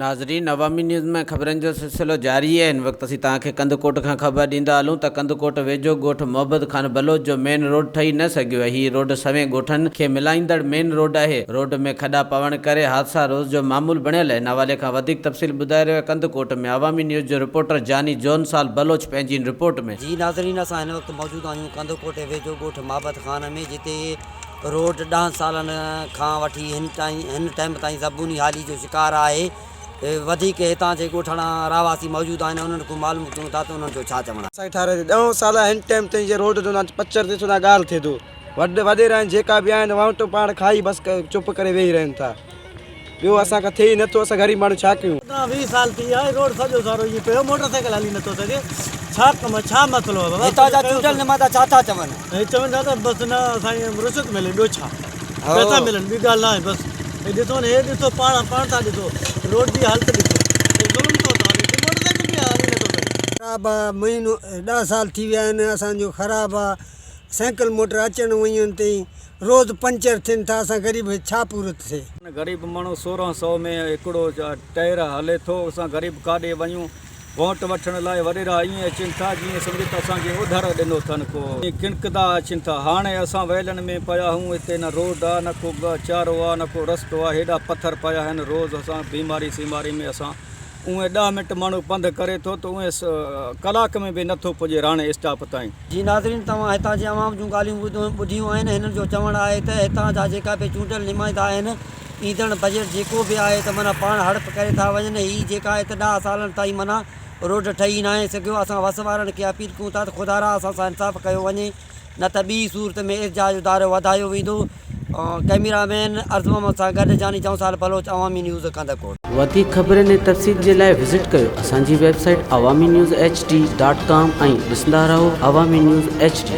ناظرين عوامي نيوز ۾ خبرن جو سلسلو جاري آهي هن وقت اسين توهان کي ڪنڌڪوٽ کان خبر ڏيندا هلون ته ڪنڌڪوٽ ويجهو ڳوٺ محبت خان بلوچ جو مين روڊ ٺهي نه سگهيو آهي هي روڊ سوين ڳوٺن کي ملائيندڙ مين روڊ آهي روڊ ۾ کڏا پوڻ ڪري حادثا روز جو معمول بڻيل آهن حوالي کان وڌيڪ تفصيل ٻڌائي رهيو آهي ڪنڌڪوٽ ۾ عوامي نيوز جو رپورٽر جاني جون سال بلوچ پنهنجي هن رپورٽ ۾. جي ناظرين اسان هن وقت موجود آهيون ڪنڌڪوٽ ويجهو ڳوٺ محبت خان ۾ جتي روڊ ڏهن سالن کان وٺي هن تائين هن ٽائيم تائين زبوني حالي جو شڪار آهي وڌيڪ هتان جي ڳوٺاڻا رهواسي موجود آهن انهن کان معلوم ڪيون ٿا ته انهن جو ڇا چوڻ آهي. سائين ٺاراهي ٿي ڏهون سال آهي هن ٽائيم تائين جي روڊ جو نه پچر ٿئي ٿو نه ڳالهه ٿئي ٿو وڏ وڏيرا آهن جيڪا به آهن وؤنٽ پاڻ کائي بس چپ ڪري ويهي رهن ٿا ٻيو اسان کان ٿئي ئي نٿو اسان غريب ماڻهو ڇا ڪيون. 15 20 سال ٿي ويا روڊ سڄو سارو ائين پيو موٽر سائيڪل هلي نٿو سگهي ڇا ڪم ڇا مسئلو آهي بابا هتان جا چونڊيل نمائندا ڇا ٿا چون؟ هي چون ٿا ته بس نه اسان کي رشوت ملي ٻيو ڇا پئسا ملن ٻي ڳالهه نه آهي بس هي ڏسو نه هي ڏسو پاڻ پاڻ ٿا ڏسو روڊ جي حالت ڏسو هي ظلم ٿو ٿو هلي موٽر سائيڪل به هلي نٿو سگهي. خراب آ مهينو ڏھ سال ٿي ويا آهن اسان جو خراب آ سائيڪل موٽر اچڻ وڃڻ تائين روز پنچر ٿين ٿا اسان غريب کي ڇا پورت ٿئي. غريب ماڻهو 16 سو ۾ هڪڙو ٽائر هلي ٿو اسان غريب ڪاڏي وڃون ووٽ وٺڻ لاء وڏيرا ائين اچن ٿا جيئن سمجهه ته اسان کي اوڌر ڏنو اٿن ڪو ڪڻڪدا اچن ٿا هاڻي اسان ويلن ۾ پيا آهيون هتي نه روڊ آ نه ڪو چارو آ نه ڪو رستو آ هيڏا پٿر پيا آهن روز اسان بيماري سيماري ۾ اسان اونهي ڏهه منٽ ماڻهو پنڌ ڪري ٿو ته اونهي ڪلاڪ ۾ به نٿو پڄي راڻي اسٽاپ تائين. جي ناظرين توهان هتان جي عوام جون ڳالهيون ٻڌيون آهن هنن جو چوڻ آهي ته هتان جا جيڪا به چونڊيل نمائندا آهن ايندڙ بجيٽ جيڪو به آهي ته معنيٰ پاڻ هڙپ ڪري ٿا وڃن هي جيڪا آهي ته ڏهه سالن تائين معنيٰ روڊ ٺهي ناهي سگهيو اسان وس وارن کي اپيل ڪيون ٿا ته خدارا اسان سان انصاف ڪيو وڃي نه ته ٻي صورت ۾ احتجاج جو دائرو وڌايو ويندو، ڪئميرا مين عرض محمد سان گڏ جاني چونسال بلوچ، عوامي نيوز، ڪنڌڪوٽ. وڌيڪ خبرن ۽ تفصيل جي لاء وزٽ ڪيو اسان جي website Awami news H D dot com ۽ ڏسندا رهو عوامي نيوز ايڇ ڊي.